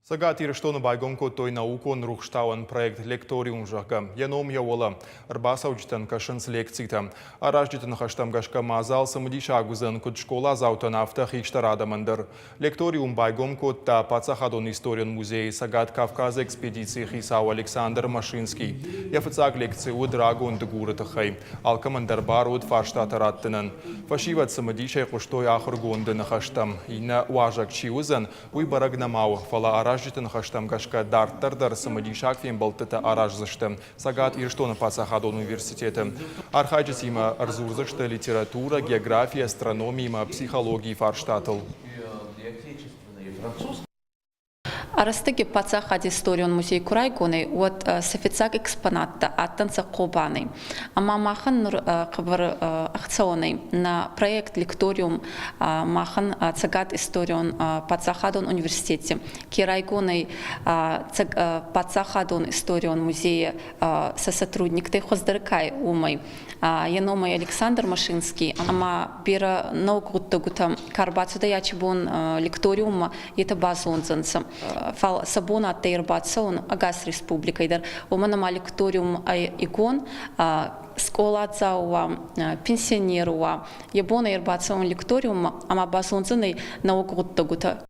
Цӕгат Ирыстоны байгом кодтой наукон-рухстауӕн проект «Лекториум», зӕгъгӕ. Йӕ ном йӕ уӕлӕ. Ӕрбацӕуджытӕн кӕсынц лекцитӕ. Аразджыты ныхӕстӕм гӕсгӕ мадзал цымыдисаг уыдзӕн куыд скъоладзаутӕн, афтӕ хистӕр адӕмӕн дӕр. Лекториум байгом кодта Паддзахадон историон музейы Цӕгат Кавказы экспедицийы хицау Александр Машинский. Йӕ фыццаг лекци уыд рагон Дыгуры тыххӕй. Алкӕмӕн дӕр бар уыд фарстатӕ раттынӕн. Фӕсивӕд цымыдисӕй хъуыстой ахуыргонды ныхӕстӕм. Иннӕ уазӕг чи уыдзӕн, Уый бӕрӕг нӕма у, фӕлӕ аразджыты ныхӕстӕм гӕсгӕ дарддӕр дӕр цымыдисаг фембӕлдтытӕ араздзысты Цӕгат Ирыстоны паддзахадон университеты. Архайджытимӕ ӕрдзурдзысты литературӕ, географи, астрономи ӕмӕ психологийы фарстатыл. Рӕстӕги паддзахади историон музей ку райгон ӕй, уӕд сӕ фиццаг экспонаттӕ адтӕнцӕ Хъобанӕй. Ӕма махӕн нур хъӕбӕр ӕхцӕуӕн ӕй, нӕ проект «Лекториум» махӕн Цӕгат историон паддзахадон университети ке райгон ӕй паддзахадон историон музейи сӕ сотрудниктӕй хуӕздӕр ка ӕй, уомӕй. Йӕ ном ӕй Александр Машинский ӕма берӕ нӕуӕг гъуддӕгутӕ ка ӕрбацудӕй ачи бон лекториуммӕ, етӕ базондзӕнцӕ. Фал сӕ бон адтӕй ӕрбацӕун ӕгас республикӕй дӕр, уомӕн ӕма лекториум ӕй игон, скъоладзау уа, пенсионер уа, йӕ бон ӕй ӕрбацӕун лекториуммӕ ӕма базондзӕнӕй нӕуӕг гъуддӕгутӕ.